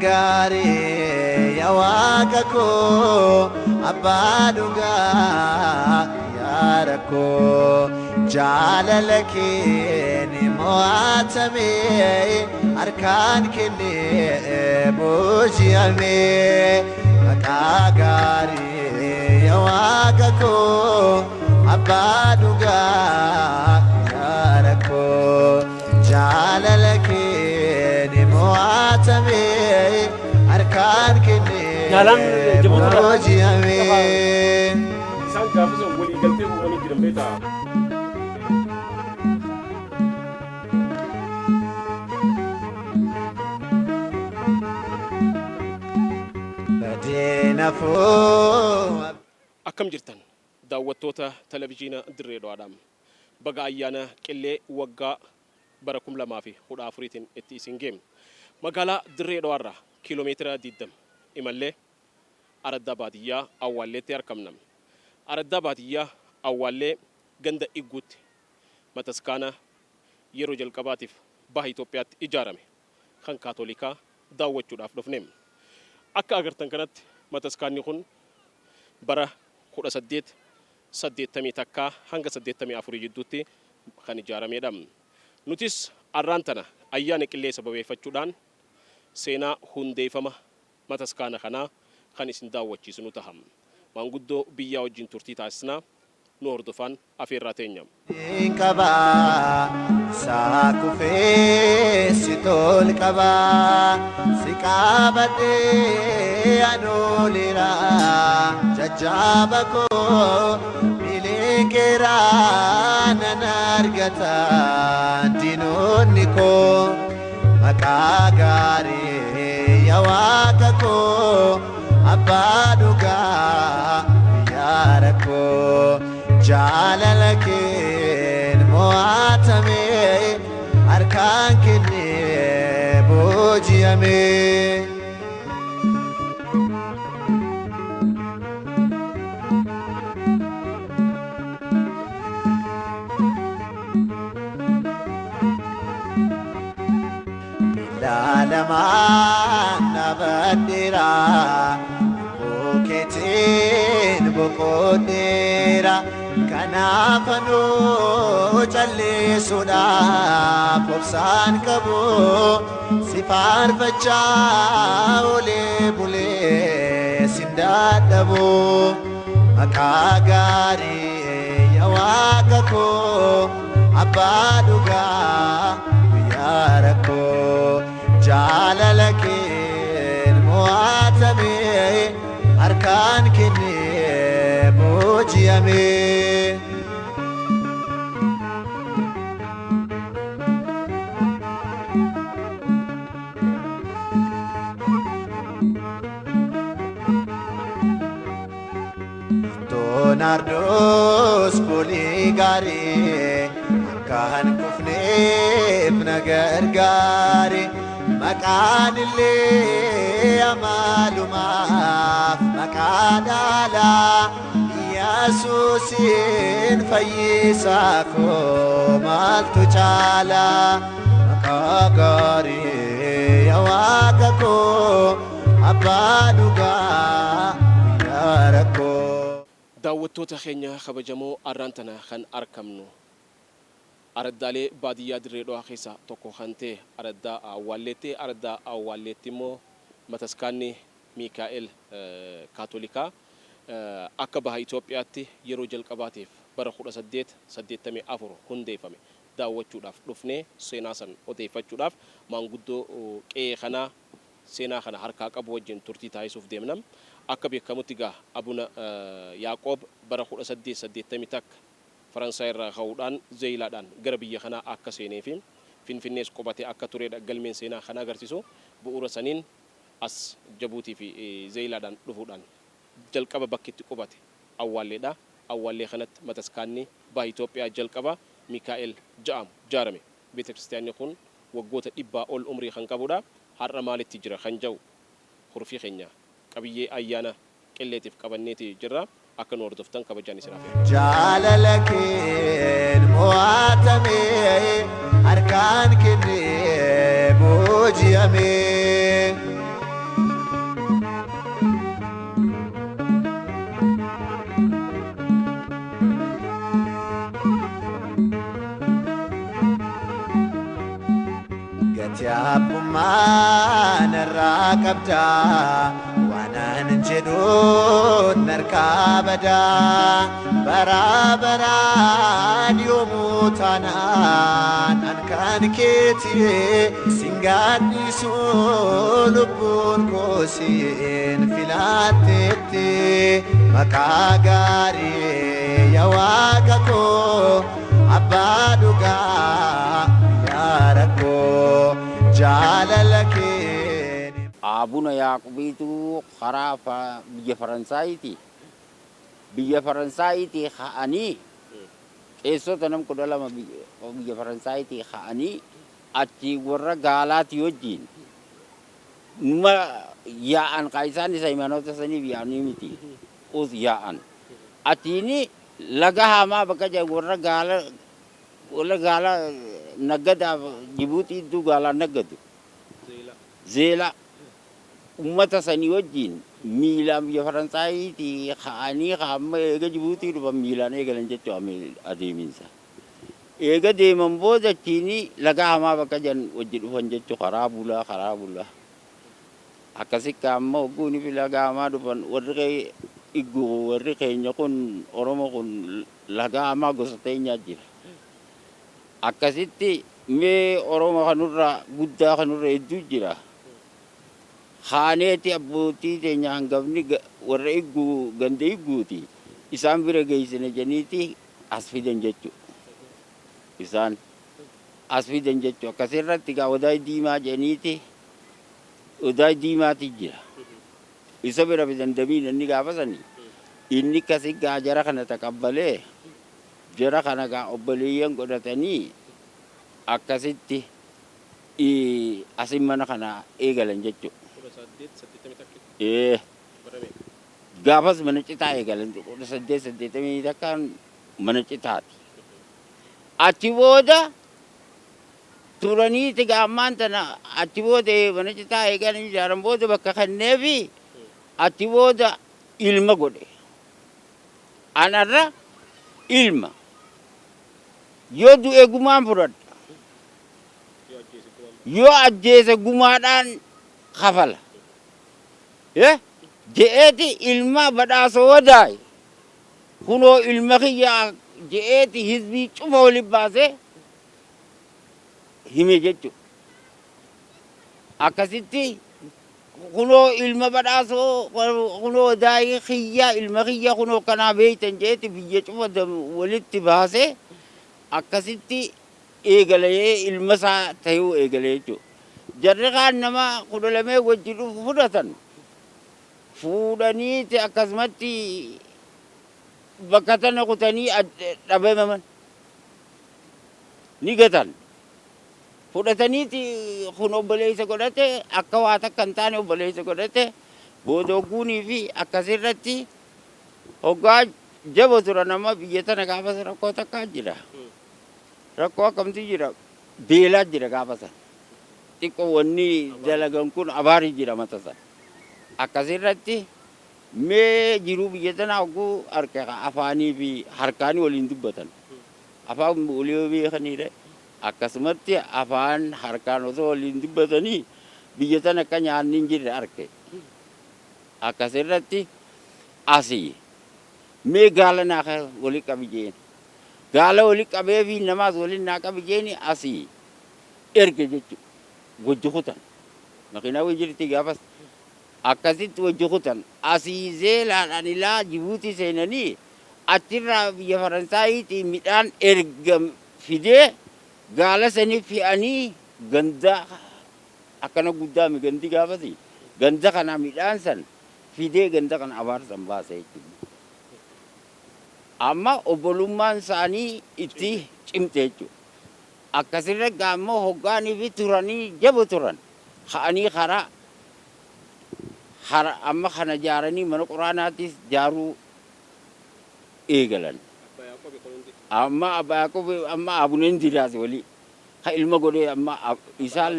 Gaarii yaa Waaqa koo, abbaa dhugaa, yaa rakkoo, jaalala keen mo'atame, harkaan kennee booji'ame. Maqaa gaarii yaa Waaqa koo, abbaa dhugaa, yaa rakkoo, jaalala keen mo'atame, harkaan kennee Jaalaan Jabuutirraa booji'ame. Isaan gaafa sun walii galtee uumanii jiran beektaa? Badeenafoo. Akkam jirtan, daawwattoota televizyiina Dirree Dhawaadhaam? Baga ayyaana Qillee waggaa bara 2014tiin itti isin geem. Magaalaa Dirree Dhawaarraa kiiloomeetira 20 imallee araddaa baadiyyaa Awwaalleetti argamna. Araddaa baadiyyaa Awwaallee, ganda Igguutti mataskaana yeroo jalqabaatiif baha Itoophiyaatti ijaarame kan Kaatolikaa daawwachuudhaaf dhufne. Akka agartan kanatti mataskaanni kun bara 1881 hanga 84 jidduutti kan ijaaramedha. Nutis arraan tana ayyaana Qillee sababeeffachuudhaan seenaa hundeeffama mataskaana kanaa kan isin daawwachiisnu taha. Maanguddoo biyyaa wajjin turtii taasisnaa, nu hordofaan afeerraa teenya. Qaba isaa kufee si tol qaba, si qabadhee anoolera, jajjaaba koo miliqeera, nan argata diinonni koo. Maqaa gaarii yaa Waaqa koo, abbaa dhugaa, guyyaa rakkoo, jaalala keen mo'atame, harkaan kennee booji'ame. Miila lamaan dhaabadheera, bukeetiin boqodheera. Kanaaf anuu callisuudhaaf obsaan qabu, si faarfachaa olee bulee sin dadhabu. Maqaa gaarii yaa Waaqa koo, abbaa dhugaa, guyyaa rakkoo, jaalala keen mo'atame, harkaan kennee booji'ame. Leonardoos foolii gaarii akka hin kufneef na gargaare. Maqaan illee amaalumaaf maqaa dhaalaa, Yesuusin fayyisaa koo maaltu caalaa? Maqaa gaarii yaa Waaqa koo, abbaa dhugaa, guyyaa rakkoo. Daawwattoota keenya kabajamoo, arraan tana kan argamnu araddaalee baadiyyaa Dirree Dhawaa keessaa tokko kan ta'e araddaa Awwaalleetti. Araddaa Awwaalleetti immoo mataskaanni Miikaa'el Kaatolikaa akka baha Itoophiyaatti yeroo jalqabaatiif bara 1884 hundeeffame daawwachuudhaaf dhufnee, seenaa san odeeffachuudhaaf maanguddoo qe'ee kanaa seenaa kana harkaa qabu wajjin turtii taasisuuf deemna. Akka beekamutti gaa Abuna Yaaqoob bara 1881 Faransaay irraa ka'uudhaan Zeeyilaadhaan gara biyya kanaa akka seenee fi Finfinnees qubatee akka turedha galmeen seenaa kan agarsiisu. Bu'uura saniin as Jabuutii fi Zeeyilaadhaan dhufuudhaan jalqaba bakki itti qubate Awwaalleedha. Awwaallee kanatti mataskaanni baha Itoophiyaa jalqaba Mikaa'el ja'amu jaarame. Beeta Kiristiyaanni kun waggoota 100 ol umrii kan qabudha. Har'a maalitti jira kan ja'u hurfii keenya qabiyyee ayyaana Qilleetiif qabanneeti jirra. Akka nu hordoftan kabajaan isin afeerra. Jaalala keen mo'atame, harkaan kennee booji'ame. Ati abbummaa narraa qabdaa, waanan jedhuun narkaa badaa. Bara baraan yoomuu taanaan an kan keeti, sin gaadhisu lubbuun koo siin filatteetti. Maqaa gaarii yaa Waaqa koo, abbaa dhugaa guyyaa rakkoo jaalala kee. Abuna Yaaqubiitu karaa biyya Faransaayiiti. Biyya Faransaayiitii ka'anii qeessota nam 12 biyya Faransaayiitii ka'anii achi warra gaalaati wajjin numa yaa'an, kaa isaanis hayimaanoota saniif yaa'anii miti us yaa'an. Achiini laga hamaa bakka jedhan warra gaala, warra gaala naggadaaf Jibuutii iddoo gaalaan naggadu. Zeelaa. Ummata sanii wajjin miilaan biyya Faransaayiitii ka'anii amma eega Jibuutii dhufan miilaan eegalan jechuudha adeeminsa. Eega deeman booda achiini laga hamaa bakka jedhan wajji dhufan jechuudha, karaa bulaa karaa bulaa. Akkasitti amma hogguuni fi laga hamaa dhufan, warri Iggu, warri keenya kun, Oromoo kun, laga hamaa gosa teenyaa jira. Akkasitti mee Oromoo kanurra guddaa kanurra hedduu jira. Kaaneeti abbootii teenya hangafni warra Igguu ganda Igguuti. Isaan bira geessine jeniiti as fidan jechuudha. Isaan as fidan jechuudha. Akkasirratti gaa Odaa Diimaa jeniiti, Odaa Diimaati jira. Isa bira fidan damiin inni gaafa sanii. Inni akkasi gaa jara kana taqabbalee, jara kana gaa obboleeyyan godhatanii akkasitti asin mana kana eegalan jechuudha. 1881? Ee. Bara meeqa? Gaafas mana citaa eegalan, 1881n mana citaati. Achi booda turaniiti gaa ammaan tana, achi booda mana citaa eegalan ijaaran booda bakka kenneefi achi booda ilma godhe. Anarra ilma yoo du'e gumaan fudhadha. Yoo ajjeese gumaadhaan kafala. Je'eeti ilma Badhaasoo Wadaay kunoo ilma kiyya je'eeti hizbii cufa wali baasee hime jechuudha. Akkasitti kunoo ilma Badhaasoo, kunoo Wadaay kiyya, ilma kiyya kunoo kanaa beeytan je'eeti biyya cufa walitti baasee akkasitti eegalee ilma isaa ta'uu eegale jechuudha. Jarri kaan nama 12 wajji dhufu fudhatan. Fuudhaniiti akkasumatti bakka tana kutanii dhabaman. Ni gatan. Fudhataniiti kun obboleessa godhate, akka waa takka hin taane obboleessa godhate, booda hogguunii fi akkasirratti hoggaa jaba turan. Amma biyya tana gaafas rakkoo takkaa jira. Rakkoo akkamtu jira? Beelaa jira gaafa sana. Xiqqoo wanni dalagan kun abaarii jira mata sana. Akkasirratti mee jiruu biyya tanaa hogguu arke afaanii fi harkaanii waliin dubbatan. Afaan walii beekaniire, akkasumatti afaan harkaan osoo waliin dubbatanii biyya tana akka nyaanni hin jirre arke. Akkasirratti asii mee gaala naa wali qabi jeen. Gaala wali qabee fi namaas waliin naa qabi jeeni asii erge jechuudha. Wajji kutan. Makiinaa wayii jirti gaafas. Akkasitti wajji kutan. Asii Zeelaadhaan ilaa Jibuutii seenanii achirraa biyya Faransaayiitii midhaan erga fidee gaala sanii fe'anii ganda akkana guddaa mi gandi gaafasi ganda kana midhaan san fidee ganda kana abaarsan baase jechuudha. Amma obbolummaan isaanii itti cimte jechuudha. Akkasirra ammoo hoggaanii fi turanii jaba turan ka'anii karaa hara amma kana jaaranii mana quraanaatis jaaruu eegalan. Amma Abbaa Yaaqoob, amma Abuna Indiriyaas walii ka ilma godhee amma isaan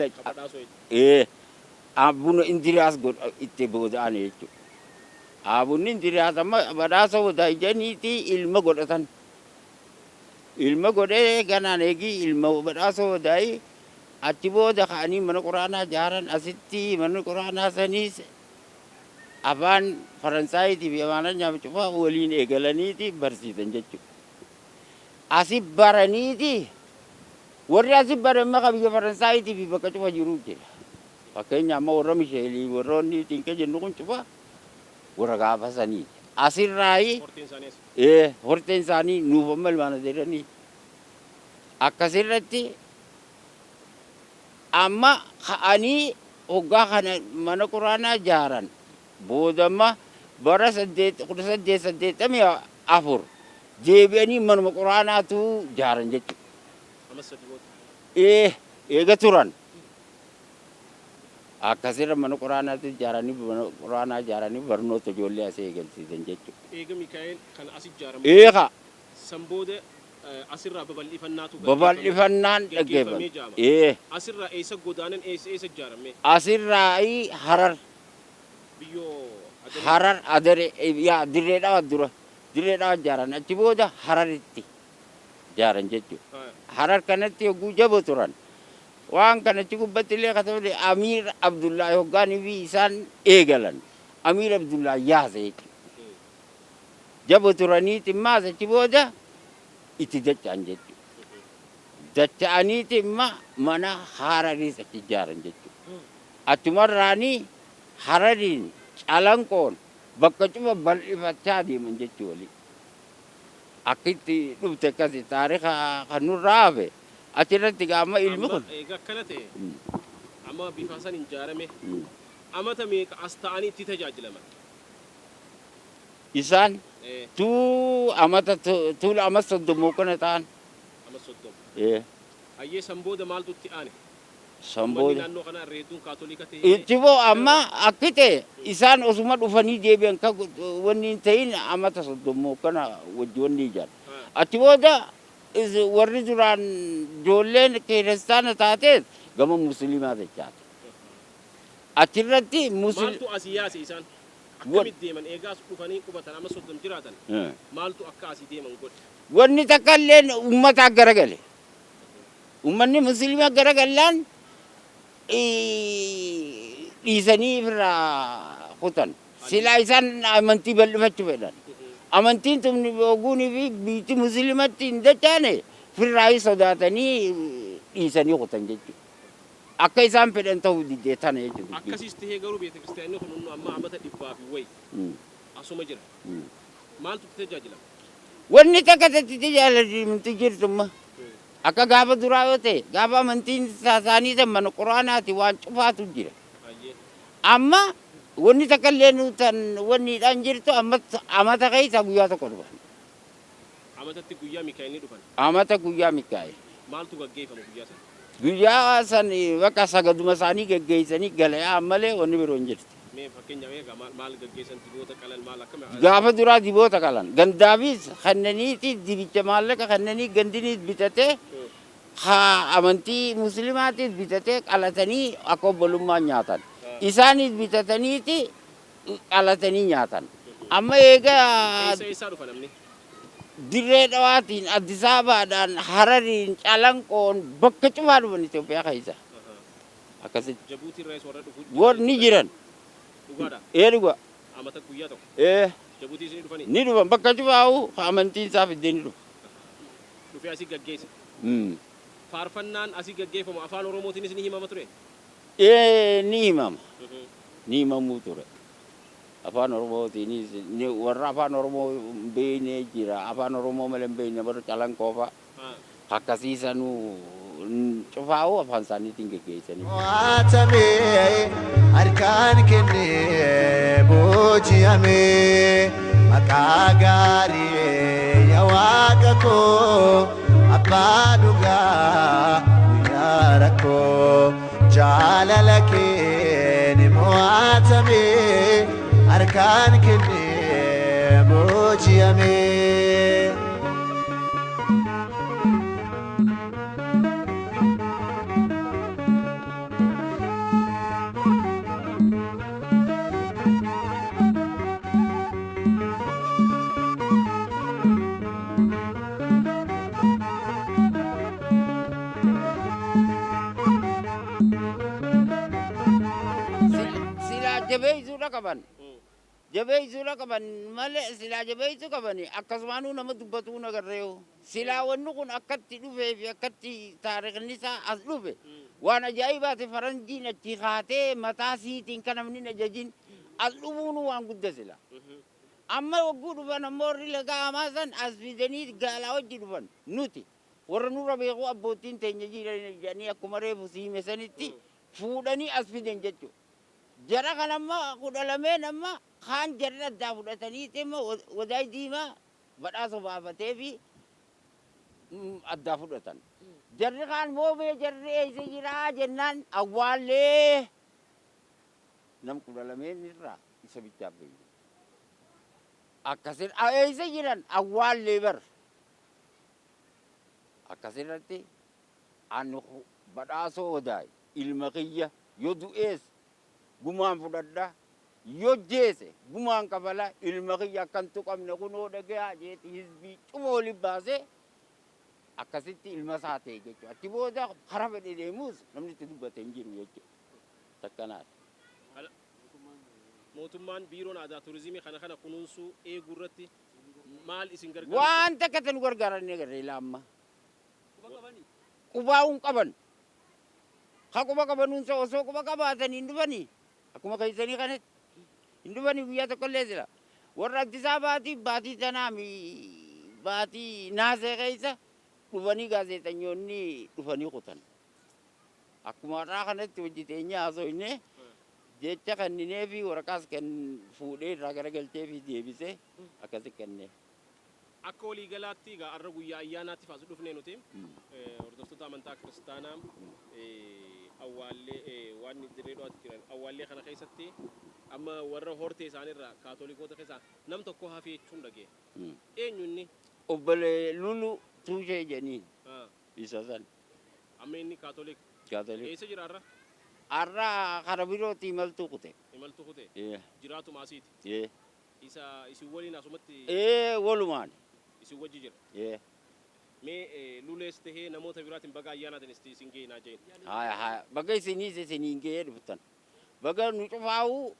ee Abuna Indiriyaas godha itti booda'an jechuudha. Abunni Indiriyaas amma Badhaasa Wadaajaniitii ilma godhatan. Ilma godhee ganaan eegi ilma Badhaasa Wadaayii. Achi booda ka'anii mana quraanaa jaaran. Asitti mana quraanaa saniis afaan Faransaayitii fi Amaaranyaa cufaa waliin eegalaniiti barsiisan jechuudha. Asi baraniiti warri asi bare maka biyya Faransaayitii fi bakka cufa jiru jira. Fakkeenya amma warra Misheelii warroonni Xinqee jennu kun cufa warra gaafa saniiti. Asirraayi Horteen isaanii as. Horteen isaanii nuuf amma ilmaan adeeranii. Akkasirratti amma ka'anii hoggaa kana mana quraanaa jaaran. Boodamma bara 1884 deebi'anii manuma quraanaatu jaaran jechuudha. Amma 3 booda. Eega turan. Akkasirra mana quraanaatti ijaaranii, mana quraanaa ijaaranii barnoota ijoollee asii eegalsiisan jechuudha. Eega Mikaa'el kan as ijaaramu. Eeka. San booda asirraa babal'ifannaatu Babal'ifannaan gaggeeffamee dhaggeeffame. jaama. Asirraa eessa godaanan, eessa eessa ijaarame? Asirraa Harar. Biyyoo Adaree. Harar Adaree, yaa Dirree Dhawaa dura. Dirree Dhawaa ijaaran, achi booda Hararitti ijaaran jechuudha. Harar kanatti yogguu jabo turan. Waan kana achi gubbatti illee katabate Amiir Abdullaahi hoggaanii fi isaan eegalan. Amiir Abdullaahi yaase jechuudha. Jabo turaniiti immaas achi booda itti dacha'an jechuudha. Dacha'aniiti imma mana Harariis achi ijaaran jechuudha. Achumarraanii Harariin Calanqoon bakka cufa bal'ifachaa deeman jechuu walii. Akka itti dhufte akkasi taarika kan nurraa hafe achirratti gaama ilmi Amma kun. Eega akkana ta'e, amma bifa san ijaarame, amata meeqa as ta'anii itti tajaajilaman? Isaan tuu amata tuula ama 30 kana ta'an. Ama 30. Ee. Hayyee, san booda maaltu itti aane? San Uummanni booda. naannoo kanaa irra hedduun kaatolika ta'e. Itti boo amma akki ta'e isaan osuma dhufanii deebi'an ka wanni hin ta'in amata 30 kana wajji wanni ijaan. Achi booda warri duraan ijoolleen kiristaana taatees gama musliimaa dachaate. Achirratti Maaltu asii yaase isaan? Akkamitti deeman? Eegaa as dhufanii qubatan, ama 30 jiraatan, maaltu akka asii deeman godhe? Wanni takka illeen uummataa garagale. Uummanni musliimaa garagallaan dhiisanii ofirraa kutan. Silaa isaan amantii bal'ifachuu fedhan. Amantiin tun oguunii fi biyyi musliimatti hin dachaane firraa sodaatanii dhiisanii kutan jechuudha. Akka isaan fedhan ta'uu diddee tana jechuudha. Akkasiis tahee garuu beeta kiristaanni kun amma amata dhibbaa fi wayi asuma jira. Maaltu itti tajaajilama? Wanni takka itti tajaajilamti jirtumma. Akka gaafa duraa yoo ta'e, gaafa amantiin isaanii san mana quraanaati waan cufaatu jira. Amma wanni takka illee nu tan wanniidhaan jirtu amma amata keessa guyyaa tokko dhufan. Amatatti guyyaa Mikaa'el ni dhufan. Amata guyyaa Mikaa'el. Maaltu gaggeeffama guyyaa sana? Guyyaa san bakka sagaduma isaanii geggeessanii galayaa malee wanni biroo hin jirtu. Mee fakkeenyaaf egaa maal maal gaggeessan, diboota qalan, maal akkami? Gaafa duraa diboota qalan. Gandaafis kennaniiti dibicha maallaqa kennanii gandiniis bitatee haa amantii musliimaatis bitatee qalatanii akka obbolummaa nyaatan. Isaanis bitataniiti qalatanii nyaatan. Amma eegaa Eessa eessaa dhufa namni? Dirree Dhawaatiin, Addis Ababaadhaan, Harariin, Calanqoon bakka cufaa dhufan Itoophiyaa keessa. Akkasitti. Jabuutii irraas warra dhufu Warri ni jiran. Dhugaadha. Ee, dhuga. Amata guyyaa tokko. Ee. Jabuutii isin dhufanii? Ni dhufan, bakka cufaa'u amantiin isaa fiddee ni dhufa. Dhufee asii gaggeessa. Faarfannaan asii gaggeeffamu afaan Oromootiinis ni himama ture? Ee, ni himama. Ni himamuu ture. Afaan Oromootiinis warra afaan Oromoo hin beekne jira. Afaan Oromoo malee hin beekne warra Calanqoo fa'a. Akkasiisanuu cufaa'u afaan isaaniitiin geggeessanii. Mo'atamee harkaan kennee booji'amee maqaa gaarii yaa Waaqa koo abbaa dhugaa guyyaa rakkoo jaalala kee ni mo'atamee harkaan kennee booji'amee. Jabeessuudha qaban. Jabeessuudha qaban malee silaa jabeessuu qabani akkasumaanuu nama dubbatuu nagarreeyu. Silaa wanni kun akkatti dhufee fi akkatti taarikni isaa as dhufe waan ajaa'ibaati. Faranjiin achi kaatee mataa siitiin kan namni hin ajajin as dhufuun waan gudda sila. Amma wagguu dhufan ammoo warri lagaa hamaa san as fidanii gaalaa wajji dhufan. Nuti warra nurra beekuu abbootiin teenya jiran jedhanii akkuma reefu siime sanitti fuudhanii as fidan jechuudha. Jara kan amma 12n amma kaan jarri addaa fudhatanii immoo Wadaay Diimaa badhaasa baafatee fi addaa fudhatan. Jarri kaan moomee jarri eessa jiraa jennaan awwaallee nam 12n irraa isa bichaa beeyne. Akkasin eessa jiran awwaallee bar. Akkasirratti ani Badhaasoo Wadaay ilma kiyya yoo du'ees gumaan fudhadha, yoo jeese gumaan kafala, ilma kiyya akkan tuqamne kunoo dhagayaa jeeti hizbii cufa waliin baasee akkasitti ilma isaa ta'e jechuudha. Achi booda karaa fedhe deemuus namni itti dubbate hin jiru jechuudha. Takkanaati. Mootummaan biiroon aadaa turizimii kana kunuunsuu eeguu irratti maal isin gargaaru? Waan takka nu gargaaran ni agarre ilaa amma. Qubaa hin qaban. Ka quba qabanuun osoo quba qabaatanii hin dhufanii akkuma keessanii kanatti hin dhufanii guyyaa tokkollee sila. Warra Addis Ababaatii baatii tanaa baatii naasee keessa dhufanii gaazexanyoonni dhufanii kutan. Akkuma har'aa kanatti hojii teenyee haasofne jecha kenninee fi waraqaas kan fuudhee irraa garagalchee fi deebisee akkasi kennee. Akka waliigalaatti egaa har'a guyyaa ayyaanaatti as dhufne nuti hordoftoota amantaa kiristaanaa awwaallee waan Dirree Dhawaatti jiran awwaallee kana keessatti amma warra hortee isaaniirraa kaatolikoota keessaa nam tokko hafee jechuun dhagee. Eenyu inni? Obbolee Lulu Tuushee jedhaniin isa san. Amma inni kaatolik. Kaatolik. Eessa jira har'a? Har'a kara birootti imaltuu kute. Imaltuu kute? Jiraatuma asiiti? Isa isin waliin asumatti? Ee, walumaan. Isin wajji jira? Mee lulees tahee namoota biraatiin baga ayyaanaatiin isin ga'e naa jeen. Haya haya, baga isiniis isiniin ga'ee dhuftan. Baga nu cufaa'uu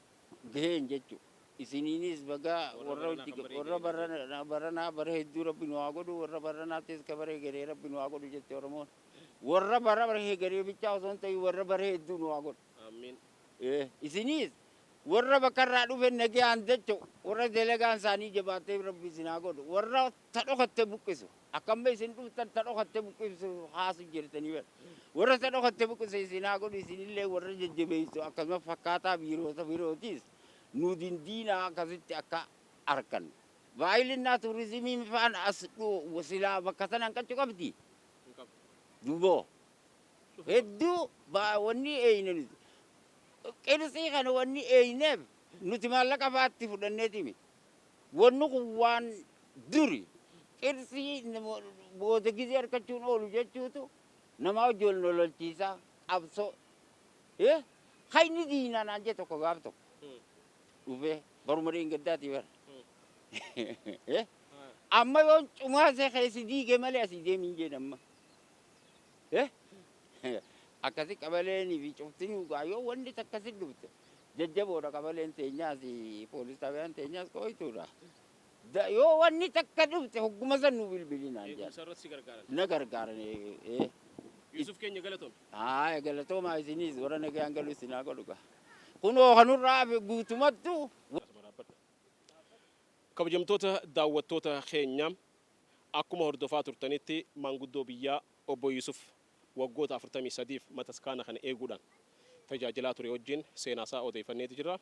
gaheen jechuudha. Isiniinis baga warra warra baranaa bara hedduu Rabbi nu haa godhu, warra baranaattis ka bara egeree Rabbi nu haa godhu jette Oromoon. Warra bara egeree bichaa osoo hin ta'in warra bara hedduu nu haa godhu. Amiin. Isiniis warra bakka irraa dhufe nagayaan dacha'u, warra dalagaan isaanii jabaattee Rabbi isin haa godhu, warra ta dhokatte buqqisu akkamma isin dhuftan ta dhokatte buqqisu haasu jirtanii bara warra ta dhokatte buqqisu isin haa godhu. Isinillee warra jajjabeessu akkasuma fakkaataa biiroota birootiis nu dindiinaa akkasitti akka argan baay'ilinaa turizimiin faan as silaa bakka sana hanqachuu qabdi duboo hedduu wanni eeyne nuti qirsii kana wanni eeyneef nuti maallaqa faatti fudhanneetimi. Wanni kun waan duri qirsii booda gizee argachuun oolu jechuutu nama wajji wal lolchiisaa qabsoo. Hayni diinaa naan jee tokko gaaf tokko dhufee baruma dheengaddaatii bara. Amma yoon cumaasee keessi diige malee asii deemiin jeen amma. Akkasi qabaleenii fi cuftinuu gaa yoo wanni takkasi dhufte jajjaboodha, qabaleen teenyaas poolis xaabiyaan teenyaas qo'ituudha. Yoo wanni takka dhufte hogguma san nu bilbilinaan jedhan. Eegumsa irratti si gargaaran. Na gargaaran. Yusuf keenya, galatoom. Haa, galatoomaa, isinis warra nagaan galu isin haa godhu gaa. Kunoo kanurraa hafe guutumattu. Kabajamtoota daawwattoota keenya, akkuma hordofaa turtanitti maanguddoo biyyaa obbo Yusuf waggoota 43f mataskaana kana eeguudhaan tajaajilaa ture wajjin seenaasaa odeeffanneeti jirra.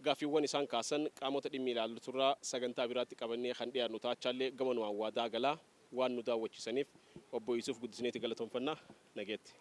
Gaaffiiwwan isaan kaasan qaamota dhimmi ilaallaturraa sagantaa biraatti qabannee kan dhiyaannu taachaallee gama nuwaan waadaa galaa waan nu daawwachiisaniif obbo Yusuf guddisneeti galatoonfannaa nageetti.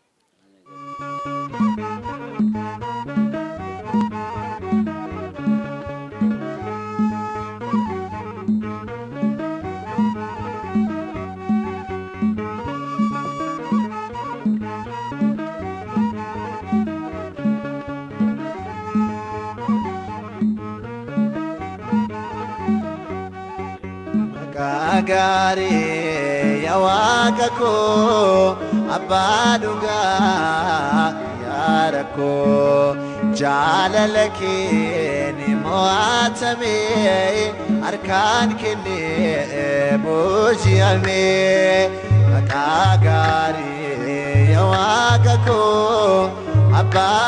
Maqaa gaarii yaa Waaqa koo, abbaa dhugaa yaa rakkoo. Jaalala keen mo'atame, harkaan kennee booji'ame. Maqaa gaarii yaa Waaqa koo, abbaa.